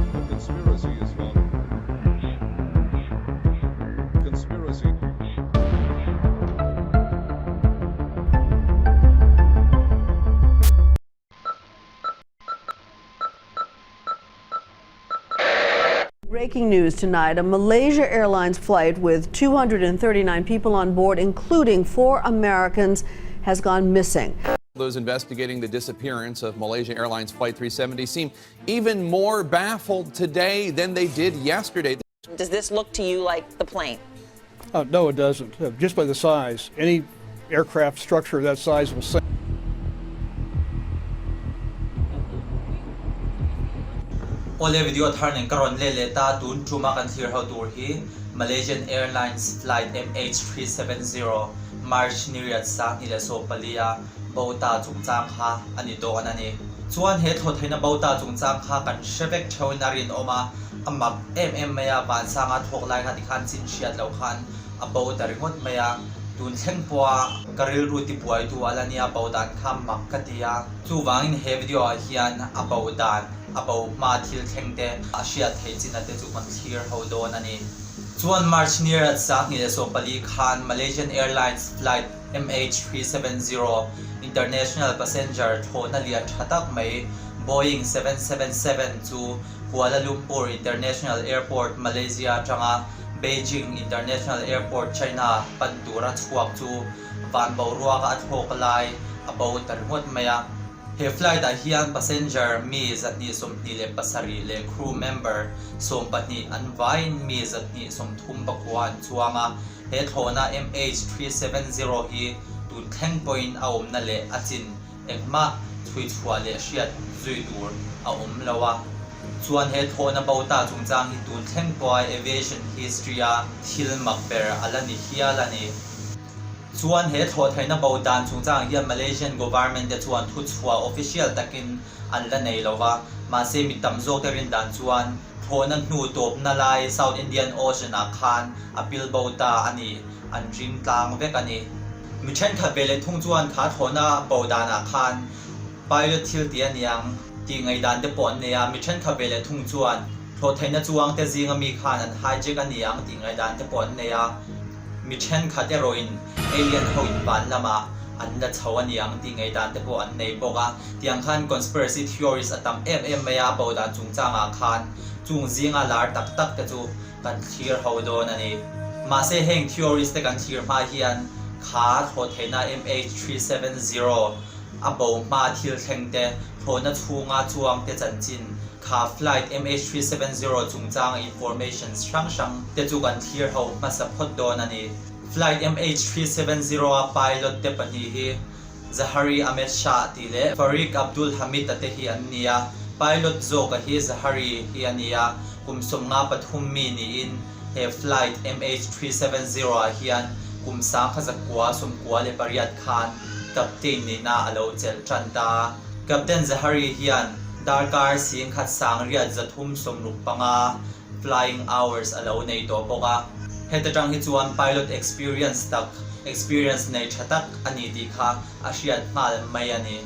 A conspiracy is found. Conspiracy. Breaking news tonight a Malaysia Airlines flight with 239 people on board, including four Americans, has gone missing. Those investigating the disappearance of Malaysia Airlines Flight 370 seem even more baffled today than they did yesterday. Does this look to you like the plane? No, it doesn't. Just by the size, any aircraft structure that size will sink. Awle video thar nen ka rawn let leh ta, tun tuma kan thlir ho tur hi Malaysian Airlines flight MH370 March ni riat sang hnih leh 14 a bo ta chungchang kha a ni dawn a ni. Chuan he thlawhtheihna bo ta chungchang kha kan hre vek theuhin a rinawm a, a mak em em mai a, vansanga thawk lai kha tikhan chin hriat loh khan a bo ta ringawt mai a, tun thleng pawha ka rilru tibuaitu a la nia bo dan kha mak ka ti a, chuvangin he video ah hian a bo dan, a bo hma thil thleng te a hriat theih chin a te chu kan thlir ho dawn a ni. Chuan March ni rat 2014 khan Malaysian Airlines flight MH370 international passenger thlawhna lian tha tak mai Boeing 777 chu Kuala Lumpur International Airport, Malaysia atanga Beijing International Airport, China pan tura chhuak chu van boruaka a thlawk lai a bo ta ringawt mai a. He flight ah hian passenger mi 227 leh crew member 12 an vaiin mi 139 an chuang a. He thlawhna MH370 hi tun thleng pawhin a awmna leh a chin Engmah chhuichhuah leh hriat zui tur a awm lo a, chuan he thlawhna bo ta chungchang hi tun thleng pawha aviation history a thil mak ber a la ni hial a ni. Chuan he thlawhtheihna bo dan chungchang hian Malaysian government te chuan thuchhuah official takin an la nei lo va, mahse mi tam zawk te rin dan chuan thlawhna hnu tawpna lai South Indian Ocean ah khan a pil bo ta a ni. an ring tlang vek a ni. Mi thenkhat ve leh thung chuan kha thlawhna bo danah khan pilot thil ti a niang tih ngaihdan te pawh an nei a, mi thenkhat ve leh thung chuan thlawhtheihna chuang te zinga mi khan an hijack a niang tih ngaihdan te pawh an nei a, mi thenkhat erawhin alien ho in van lamah an la chho a niang tih ngaihdan te pawh an nei bawk a, tiang khan conspiracy theories a tam em em mai a, a bo dan chungchangah khan chung zinga lar tak tak te chu kan thlir ho dawn a ni. Mahse heng theories te kan thlir hma hian kha thlawhtheihna MH370 a bo hma thil thleng te, thlawhna chhunga chuang te chanchin, kha flight MH370 chungchanga informations hrang hrang te chu kan thlir ho hmasa phawt dawn a ni. Flight MH370 a pilot te pahnih hi Zahari Ahmed Shah tih leh Fariq Abdul Hamid a te hi an ni a, pilot zawka hi Zahari hi a ni a, kum 53 mi niin he flight MH370 ah hian kum 1998 khan captain nihna a lo chelh tan ta a. Captain Zahari hian darkar 1365 flying hours a lo nei tawh bawk a. Heta tang hi chuan pilot experience tak, experience nei tha tak a ni tih kha a hriat nghal mai a ni.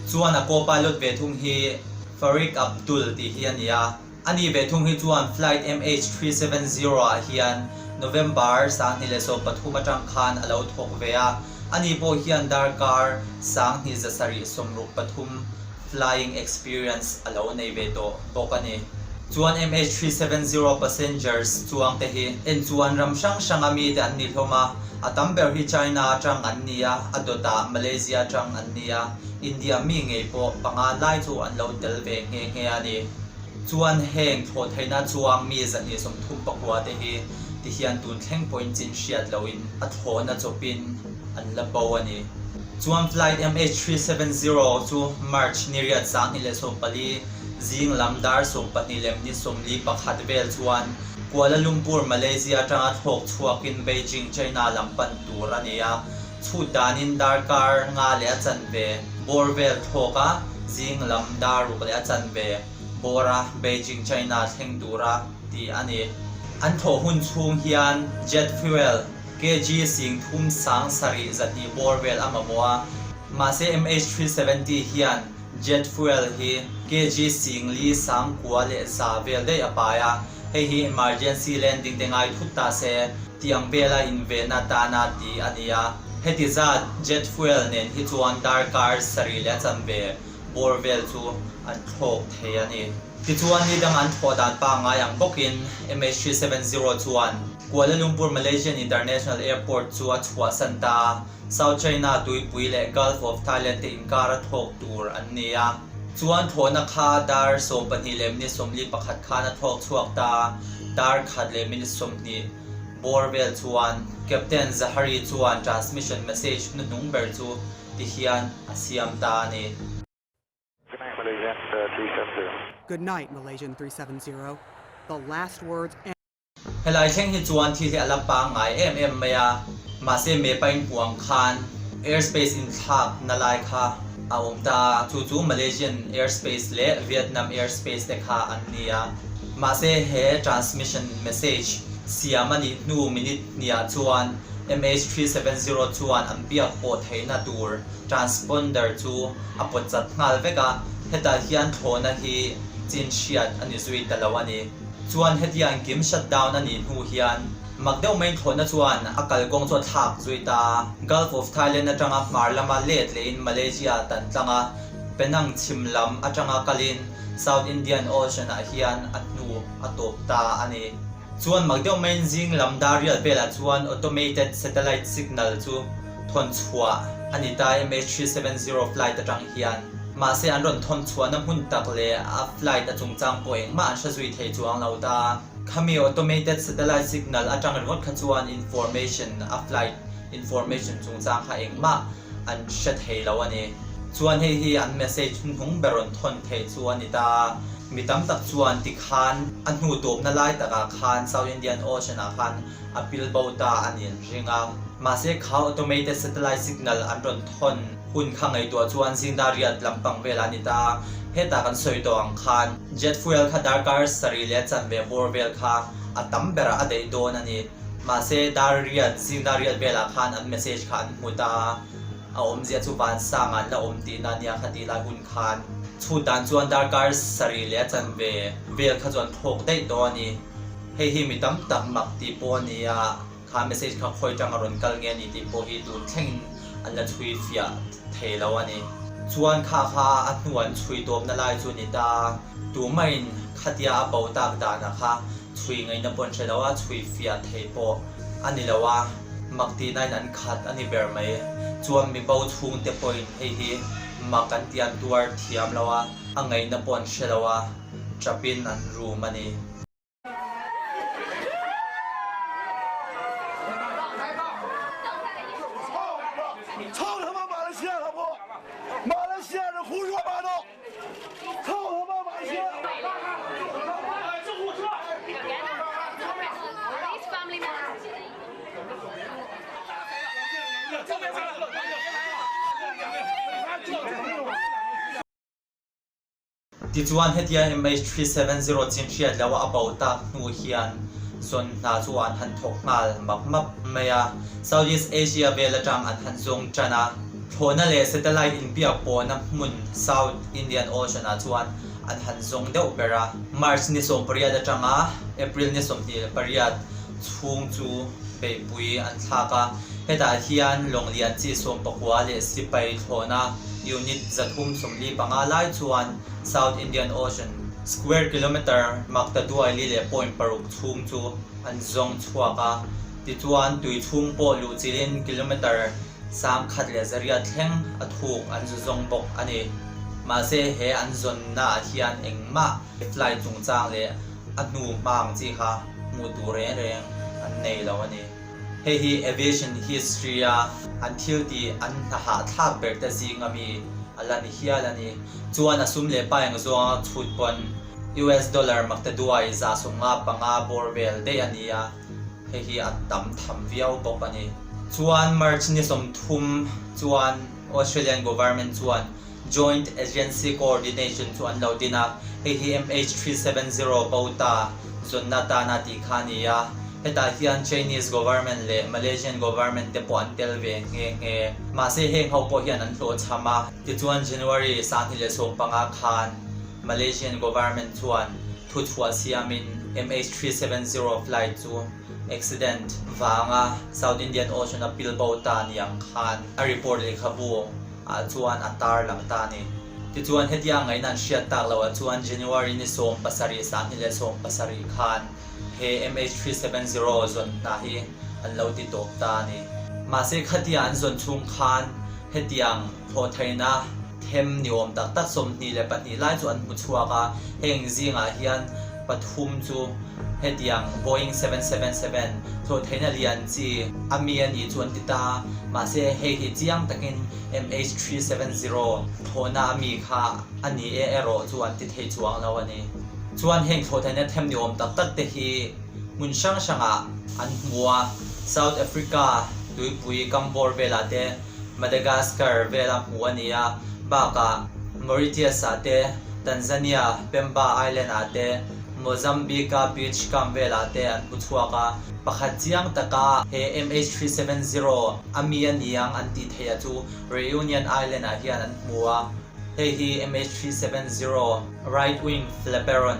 Chuan a co-pilot ve thung hi Fariq Abdul tih hi a ni a. Ani ve thung hi chuan flight MH370 ah hian November 2013 atang khan a lo thawk ve a. Ani pawh hian darkar 2763 flying experience a lo nei ve tawh bawk a ni. Chuan MH370 passengers chuang te hi en chuan ram hrang hrang a mite an ni hlawm a, a tam ber hi China atang an ni a, a dawtah Malaysia atang an ni a, India mi ngei pawh panga lai chu an lo tel ve nghe nghe a ni. Chuan heng thlawhtheihna chuang mi 239 te hi ti hian tun thleng pawhin chin hriat loin a thlawhna chawpin an la bo a ni. Chuan flight MH370 chu March ni riat 2014 zing lam dar 12 leh minute 41 vel chuan Kuala Lumpur, Malaysia atanga thlawk chhuakin Beijing, China lam pan tur a ni a. Chhut danin darkar nga leh a chanve bawr vel thlawk a, zing lam dar ruk leh a chanve bawra Beijing, China thleng tura tih a ni. An thlawh hun chhung hian jet fuel, Kg 3700 bawr vel a mamawh a, mahse MH370 hian Jet fuel hi kg 40 100 vel daih a pai a, hei hi emergency landing te ngai thut ta se tih ang vela invenna tana tih a ni a. Heti zat jet fuel nen hi chuan darkar 7.5 bawr vel chu an thlawk thei a ni. Tichuan ni dang an thlawh dan pangngai ang bawkin MH370 chuan Kuala Lumpur Malaysian International Airport chu a chhuahsan ta a, South China tuipui leh Gulf of Thailand te inkar a thawk tur an ni a. Chuan thlawhna kha dar 12 minute 41 khan a thawk chhuak ta a, dar 1 leh minute 20 bawr vel chuan Captain Zahari chuan transmission message hnuhnung ber chu ti hian a siam ta a ni. Good night, Malaysian 370. Good night, Malaysian 370. The last words Helai thleng hi chuan thil hi a la pangngai em em mai a, mahse map-a inpuang khan airspace inthlak na lai kha a awm ta a, chu chu Malaysian airspace leh Vietnam airspace te kha an ni a. Mahse he transmission message siam a nih hnu minute hniah chuan MH370 chuan an biak pawh theihna tur transponder chu a pawt chat nghal vek a, hetah hian thlawhna hi chin hriat a ni zui ta lo a ni. Chuan hetiang engkim shutdown a nih hnu hian mak deuh mai thlawhna chuan a kalkawng chu a thlak zui ta a. Gulf of Thailand atanga hmar lama let lehin Malaysia tan tlang a, Penang chhim lam atanga kalin South Indian Ocean ah hian a hnu a tawp ta a ni. Chuan mak deuh maiin zing lam dar riat velah chuan automated satellite signal chu thawn chhuah a ni ta MH370 flight atang hian. Mahse an rawn thawn chhuahna hmun tak leh a flight a chungchang pawh engmah an hre zui thei chuang lo ta. Khami automated satellite signal atang ringawt kha chuan information a flight information chungchang kha engmah an hre thei lo a ni. Chuan hei hi an message hnuhnung ber rawn thawn theih chu a ni ta. Mi tam tak chuan tikhan a hnu tawpna lai takah khan South Indian Ocean ah khan a pil bo ta a ni an ring a. Mahse kha automated satellite signal an rawn thawn hun kha ngaihtuah chuan zingdar riat lampang velah a ni ta. Hetah kan sawi tawh ang khan jet fuel kha darkar 7.5 bawr vel kha a tam berah a daih dawn a ni. Mahse dar riat zingdar riat velah khan an message kha an hmu ta a, a awmzia chu van sang ah an la awm tihna a nia kha tih lai hun khan chhut dan chuan darkar 7.5 vel kha chu an thlawk daih tawh a ni. Hei hi mi tam tak mak tih pawh a ni a, kha message kha khawi tang a rawn kal nge a ni tih pawh hi tun thlengin an la chhui fiah thei lo a ni. Chuan kha kha a hnu an chhui tawpna lai chu a ni ta a, tumah-in khatia a bo tak danah kha chhui ngaihna pawh an hre lo a, chhui fiah thei pawh a ni lo a, mak tihnain an khat a ni ber mai. Chuan mi bo chhungte pawhin hei hi mak an tih an tuar thiam lo a, a ngaihna pawh an hre lo a, tapin an rum a ni. Tichuan hetia MH370 chin hriat loh a bo tak hnu hian zawn hna chu an han thawk nghal map map mai a. Southeast Asia vel atang an han zawng tan a. Thlawhna leh satellite inbiak pawhna hmun South Indian Ocean ah chuan an han zawng deuh ber a. March ni 18 atanga April ni 28 chhung chu beihpui an thlak a. Hetah hian lawnglian chi 19 leh sipai thlawhna unit 345 lai chuan South Indian Ocean square kilometre 4.6 chhung chu an zawng chhuak a. Tichuan tui chhung pawh luh chilin kilometre 1100 thleng a thuk an zu zawng bawk a ni. Mahse he an zawnna ah hian engmah flight chungchang leh a hnu hma ang chi kha hmuh tur reng reng an nei lo a ni. Hei hi aviation history a an thil tih an hna hahthlak ber te zing ami a la ni hial a ni. Chuan a sum leh pa eng zawnga chhut pawn US dollar 195 bawr vel daih a ni a, hei hi a tam tham viau bawk a ni. Chuan March ni 30 chuan Australian government chuan Joint Agency Coordination chu an lo din a, hei hi MH370 bo ta zawnna tana tih kha a ni a. Hetah hian Chinese government leh Malaysian government te pawh an tel ve nghe nghe. Mahse heng ho pawh hian an hlawhchham a. Tichuan January 2015 khan Malaysian government chuan thuchhuah siamin MH370 flight chu accident vanga South Indian Ocean a pil bo ta ni ang khan a report lehkhabu ah chuan a tar lang ta a ni. Tichuan hetia ngaihna an hriat tak loh ah chuan January ni 17 2017 khan he MH370 zawn hna hi an lo ti tawp ta a ni. Mahse khatia an zawn chhung khan hetiang thlawhtheihna them ni awm tak tak 22 lai chu an hmu chhuak a, heng zingah hian pathum chu hetiang Boeing 777 thlawhtheihna lian chi a mi a nih chu an ti ta a, mahse hei hi chiang takin MH370 thlawhna a mi kha a ni e erawh chu an ti thei chuang lo a ni. Chuan heng thlawhtheihna them ni awm tak tak te hi hmun hrang hrangah an hmu a, South Africa tuipui Kambor velah te, Madagascar vela hmu a ni a, bakah Mauritius ah te, Tanzania Pemba Island ah te, Mozambique a beach kam velah te an hmu chhuak a, pakhat chiang taka he MH370 a mi a ni ang an tih theih a chu Reunion Island ah hian an hmu a. Hei hi MH370 right wing flaperon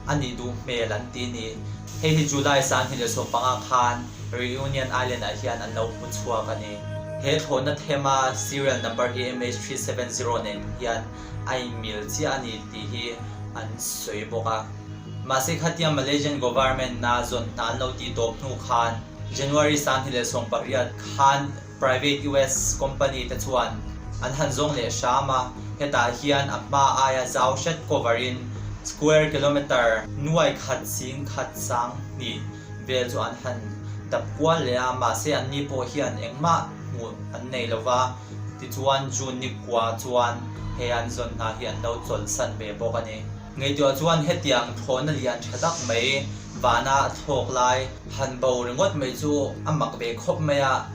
a nih duh hmel an ti ni. Hei hi July 2015 khan Reunion Island ah hian an lo hmu chhuak a ni. He thlawhna thema serial number hi MH370 nen hian a inmil chiah a ni tih hi an sawi bawk a. Mahse khatia Malaysian government na zawn hna an lo tih tawp hnu khan January 2018 khan Private US company te chuan an han zawng leh hram a, hetah hian a hma aia zau hret cover in square kilometre nuai khat sing khat sang hnih vel chu an han dap kual leh a, mahse anni pawh hian engmah hmuh an nei lo va, tichuan June ni kua chuan he an zawn hna hi an lo chawlhsan ve bawk a ni. Ngaihtuah chuan hetiang thlawhna lian tha tak mai vana a thlawk lai han bo ringawt mai chu a mak ve khawp mai a.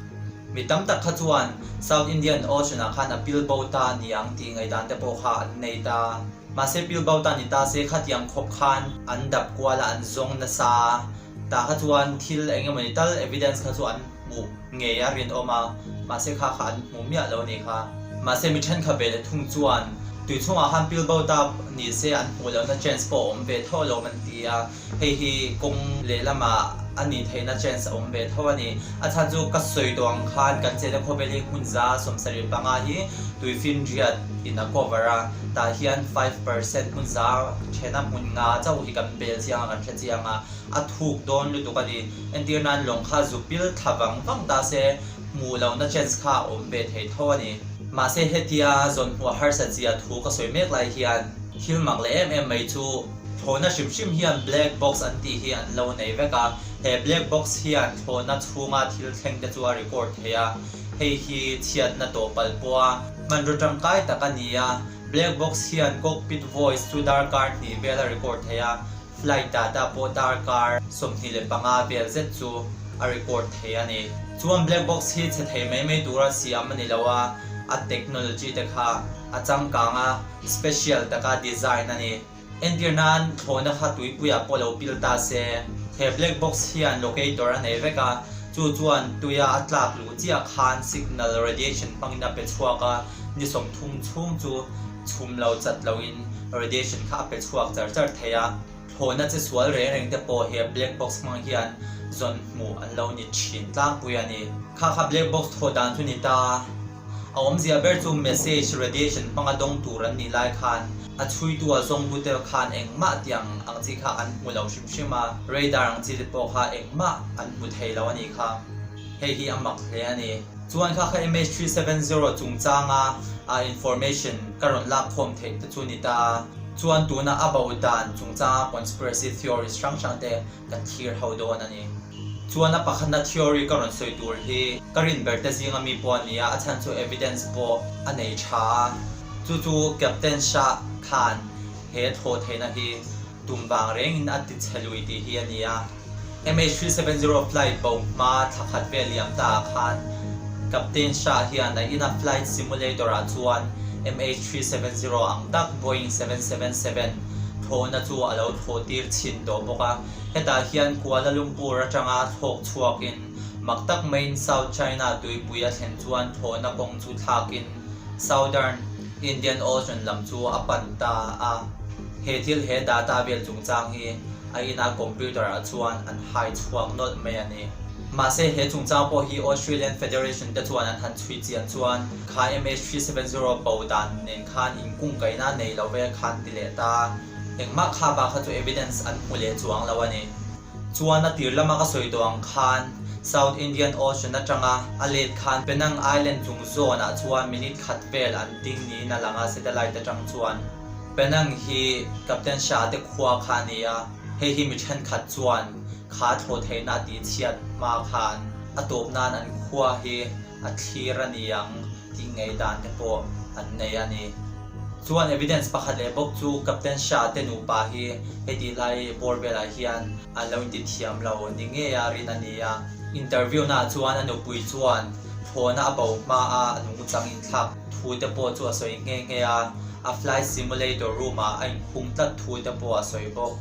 Mi tam tak kha chuan South Indian Ocean ah khan a pil bo ta ni ang tih ngaihdan te pawh kha an nei ta. Mahse pil bo ta ni ta se khatiang khawp khan an dap kual a, an zawng nasa a. Tah kha chuan thil eng emawni tal evidence kha chu an hmuh ngei a rinawm a, mahse kha kha an hmu miah lo a nih kha. Mahse mi thenkhat ve leh thung chuan tui chhungah khan pil bo ta ni se an hmuh lohna chance pawh a awm ve tho alawm an ti a. Hei hi kawng lehlamah a nih theihna chance a awm ve tho a ni. A chhan chu ka sawi tawh ang khan kan chenna khawvel hi hmun 75 hi tuifinriat in a cover a, tah hian 5% hmun za thena hmun nga chauh hi kan bel chiang a, kan hre chiang a, a thuk dawn lutuk a ni. Entir nan lawng kha zu pil thla vang vang ta se hmuh lohna chance kha a awm ve thei tho a ni. Mahse hetia zawn hmuh harsat zia thu ka sawi mek lai hian thil mak leh em em mai chu, Thlawhna hrim hrim hian black box an tih hi an lo nei vek a, he black box hian thlawhna chhunga thil thleng te chu a record thei a, hei hi chhiatna tawh palh pawh a hmanraw tangkai tak a ni a, black box hian cockpit voice chu darkar hnih vel a record thei a, flight data pawh darkar 25 vel zet chu a record thei a ni. Chuan black box hi chhe thei mai mai tura siam a ni lo a, a technology te kha a changkang a, special taka design a ni. Entir nan thlawhna kha tuipuiah pawh lo pil ta se, he black box hian locator a nei vek a, chu chuan tuia a tlak luh chiah khan signal radiation hmangin a pe chhuak a, ni 30 chhung chu chhum lo chat loin radiation kha a pe chhuak char char thei a, thlawhna che sual reng reng te pawh he black box hmang hian zawn hmuh an lo ni thin tlangpui a ni. Kha kha black box thawh dan chu ni ta. A awmzia ber chu message radiation hmanga dawng tur an nih lai khan a chhuitu a zawngtu te khan engmah tiang ang chi kha an hmu lo hrim hrim a, radar ang chi te pawh kha engmah an hmu thei lo a nih kha. Hei hi a mak hle a ni. Chuan kha kha MH370 chungchanga a information ka rawn lak khawm theih te chu ni ta a. Chuan tuna a bo dan chungchanga conspiracy theories hrang hrang te kan thlir ho dawn a ni. Chuan a pakhatna theory ka rawn sawi tur hi ka rin ber te zinga mi pawh a ni a, a chhan chu evidence pawh a nei tha a. Chu chu Captain Shah khan he thaw theihna hi tum vang rengin a ti chhe lui tih hi a ni a. MH370 flight bo hma thla khat vel liam ta ah khan Captain Shah hian a ina flight simulator ah chuan MH370 ang tak Boeing 777. thlawhna chu a lo thlawh tir chhin tawh bawk a. Hetah hian Kuala Lumpur atanga thlawk chhuakin mak tak maiin South China tuipui a thlen chuan thlawhna kawng chu thlakin Southern Indian Ocean lam chu a pan ta a. He thil he data vel chungchang hi a ina computer ah chuan an hai chhuak nawlh mai a ni. Mahse he chungchang pawh hi Australian Federation te chuan an han chhui chian chuan kha MH370 bo dan nen khan inkungkaihna nei lo ve khan ti leh ta. Engmah kha bak kha chu evidence an hmu leh chuang lo a ni. Chuan a tir lama ka sawi tawh ang khan South Indian Ocean atanga a let khan Penang Island chung zawn ah chuan minute khat vel an ding niin a lang a satellite atang chuan. Penang hi Captain Shah te khua kha a ni a, hei hi mi thenkhat chuan kha thlawh theihna a tihchhiat hma khan a tawp nan an khua hi a thlir a ni ang tih ngaihdan te pawh an nei a ni. Chuan evidence pakhat leh bawk chu Captain Shah te nupa hi heti lai bawr velah hian an lo inti thiam lo ni ngei a rin a ni a. Interview naah chuan a nupui chuan thlawhna a bo hma a a nungchang inthlak thu te pawh chu a sawi nghe nghe a, a flight simulator room ah a inkhung tlat thu te pawh a sawi bawk.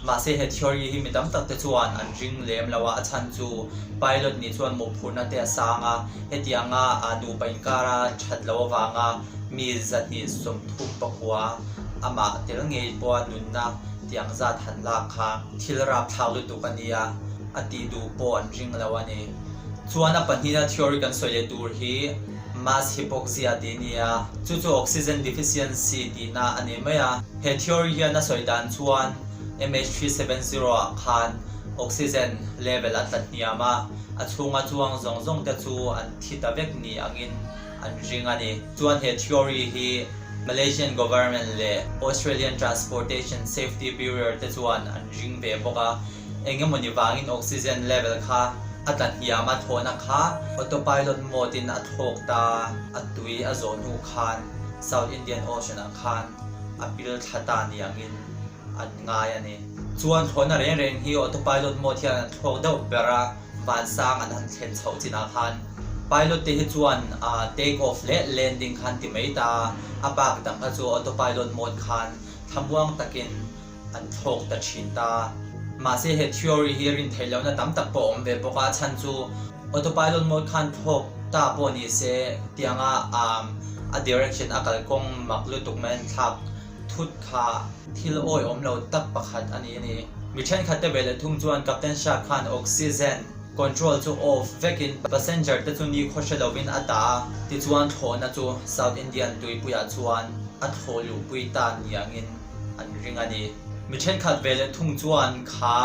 Mahse he theory hi mi tam tak te chuan an ring lem lo a, a chhan chu pilot nih chuan mawhphurhna te a sang a, hetianga a nupa inkara that loh avanga mi 234 amah tel ngei pawha nunna tiang zat han lak kha thil rapthlak lutuk a nia, a tih duh pawh an ring lo a ni. Chuan a pahnihna theory kan sawi leh tur hi mass hypoxia tih a ni a, chu chu oxygen deficiency tihna a ni mai a. He theory hian a sawi dan chuan MH370 ah khan oxygen level a tla hniam a, a chhunga chuang zawng zawng te chu an thi ta vek ni angin an ring a ni. Chuan he theory hi Malaysian government leh Australian Transportation Safety Bureau te chuan an ring ve bawk a, engemawni vangin oxygen level kha a tla hniam a, thlawhna kha autopilot mode in a thlawk ta, a tui a zawh hnu khan South Indian Ocean ah khan a pil thla ta ni angin an ngai a ni. Chuan thlawhna reng reng hi autopilot mode hian an thlawk deuh ber a, vansang an han thlen chhoh chinah khan pilot te hi chuan take off leh landing khan ti mai ta a, a bak dang kha chu autopilot mode khan thlamuang takin an thlawk ta thin ta. Mahse he theory hi rin theih lohna tam tak pawh a awm ve bawk a, a chhan chu autopilot mode khan thlawk ta pawh ni se tianga a direction a kalkawng mak lutuk mai an thlak thut kha thil awihawm lo tak pakhat a ni a ni. Mi thenkhat te ve leh thung chuan Captain Shah khan oxygen control chu off vekin passenger te chu ni khaw hre lovin a dah a, tichuan thlawhna chu South Indian tuipuiah chuan a thlawh luhpui ta niangin an ring a ni. Mi thenkhat ve leh thung chuan kha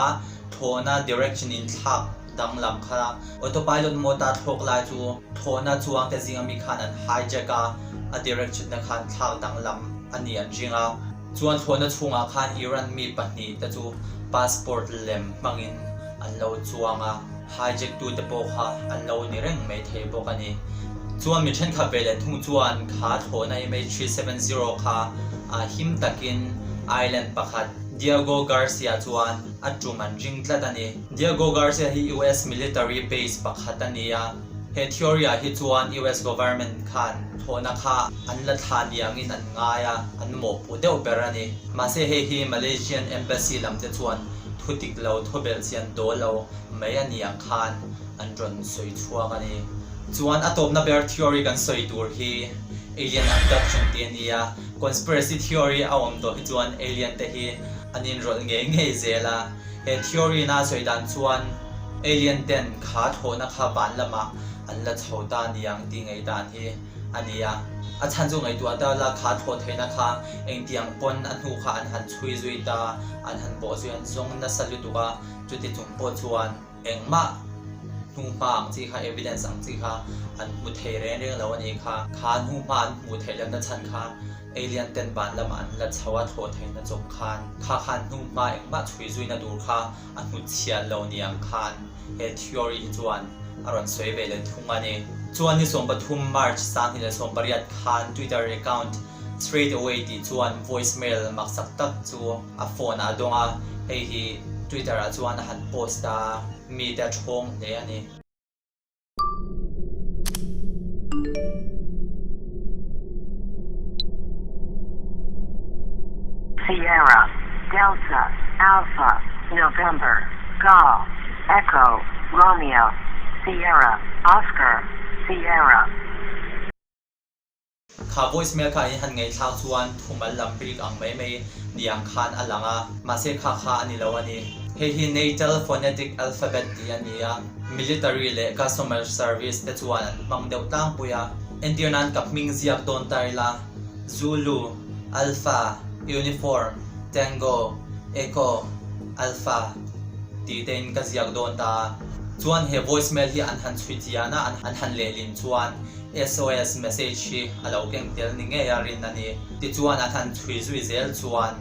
thlawhna direction in thlak danglam kha autopilot mode a thlawk lai chu thlawhna chuang te zinga mi khan an hijack a, a direction te khan thlak danglam a ni an ring a. Chuan thlawhna chhungah khan Iran mi pahnihte chu passport lem hmangin an lo chuang a, hijack tute pawh kha an lo ni reng mai thei bawk a ni. Chuan mi thenkhat ve leh thung chuan kha thlawhna MH370 kha a him takin island pakhat Diego Garcia chuan a tum an ring tlat a ni. Diego Garcia hi US military base pakhat a ni a, he theory ah hi chuan US government khan thlawhna kha an la thla ni angin an ngai a, an mawhpuh deuh ber a ni. Mahse hei hi Malaysian embassy lam te chuan thu dik lo, thu belh chian dawl lo mai a ni ang khan an rawn sawi chhuak a ni. Chuan a tawpna ber theory kan sawi tur hi alien abduction tih a ni a, conspiracy theory a awm tawh hi chuan alien te hi an inrawlh ngei ngei zel a, he theory na sawi dan chuan alien ten kha thlawhna kha van lamah an la chho ta ni ang tih ngaihdan hi a ni a, a chhan chu ngaihtuah ta la kha thlawh theihna kha engtiang pawn a hnu kha an han chhui zui ta, an han bawh zui an zawng nasa lutuk a, chuti chung pawh chuan engmah hnuhma ang chi kha evidence ang chi kha an hmu thei reng reng lo a ni kha, kha hnuhma an hmuh theih lohna chhan kha alien ten van lamah an la chho a thlawh theihna chawp khan kha khan hnuhma engmah chhui zuina tur kha a hnutchhiat lo ni ang khan he theory hi chuan a rawn sawi ve leh thung a ni. Chuan ni 13 March 2018 khan Twitter account Straight Away tih chuan voice mail maksak tak chu a phone ah a dawng a, hei hi Twitter ah chuan a han post a, mite a thawng hle a ni. Sierra. Alpha, November, Golf, Echo, Romeo, Sierra, Oscar, Sierra. Kha voicemail kha in han ngaihthlak chuan thumal lam rik ang mai mai ni ang khan a lang a, mahse kha kha a ni lo a ni. Hei hi Natal Phonetic Alphabet tih a ni a, military leh customer service te chuan an hmang deuh tlangpui a. Entir nan ka hming ziak dawn ta ila, Zulu, Alpha, Uniform, Tango, Echo, Alpha tih te in ka ziak dawn ta a. Chuan he voicemail hi an han chhui chian a, an han lehlin chuan SOS message hi a lo keng tel ni ngei a rin a ni. Tichuan an han chhui zui zel chuan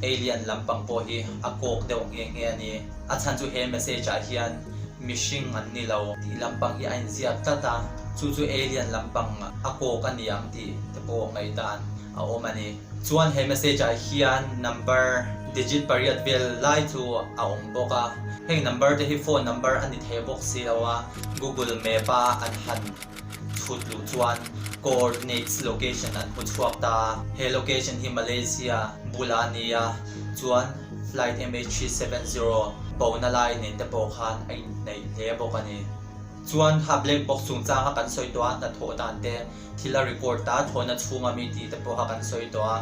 alien lampang pawh hi a kawk deuh nghe nghe a ni. A chhan chu he message ah hian mihring an ni lo tih lampang hi a inziak tlat a, chu chu alien lampang a kawk a ni ang tih te pawh ngaihdan a awm a ni. Chuan he message ah hian number digit pariat vel lai chu a awm bawk a, heng number te hi phone number a ni thei bawk si lo a, Google Map a an han chhut luh chuan coordinates location an hmu chhuak ta a, he location hi Malaysia bula a ni a, chuan flight MH370 bona lai nen te pawh khan a inhneih hle bawk a ni. Chuan kha black box chungchang kha kan sawi tawh a, hnathawh dan te thil a record ta, thlawhna chhunga mi tih te pawh kha kan sawi tawh a,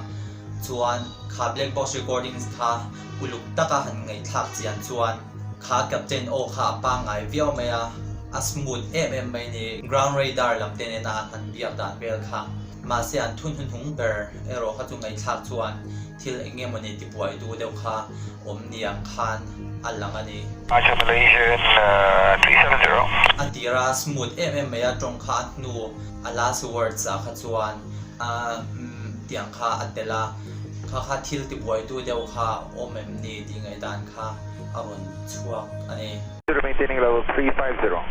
chuan kha black box recordings kha uluk taka han ngaihthlak chian chuan kha captain aw kha a pangngai viau mai a, a smooth em em mai ni, ground radar lam te nena an han biak dan vel kha. Mahse an thu hnuhnung ber erawh kha chu ngaihthlak chuan thil eng nge mawni tibuai duh deuh kha awm niang khan a lang a ni. Acha Malaysian 370. A tira smooth em em mai a tawng kha a hnu a last words ah kha chuan a umm tiang kha a tel a, kha kha thil tibuaitu deuh kha awm em ni tih ngaihdan kha a rawn chhuak a ni. Maintaining level 350.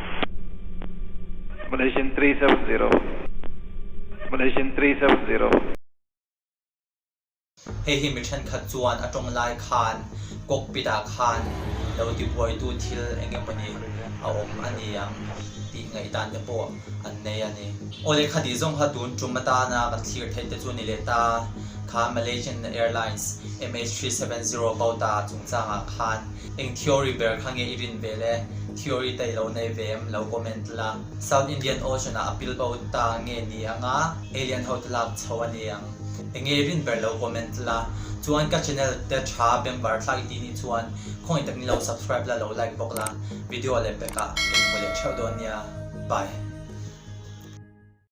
Malaysian 370. Malaysian 370. Hei hi mi thenkhat chuan a tawng lai khan cockpit ah khan lo tibuaitu thil eng emawni a awm a ni ang tih ngaihdan te pawh an nei a ni. Aw lehkha tih zawng kha tun tum atana kan thlir theih te chu ni leh ta. Kha Malaysian Airlines MH370 Bauta chungchangah khan eng theory ber kha nge i rin ve le? Theory te i lo nei ve em? Lo comment la. South Indian Ocean ah a pil bo ta nge ni anga alien ho te lak chho a ni ang. Enge rin ber lo comment la. Chuan ka channel te tha bengvar thlak i tih nih chuan khawngaih takin lo subscribe la lo like bawk la video leh pekah in hmu leh theuh dawn nia. Bye.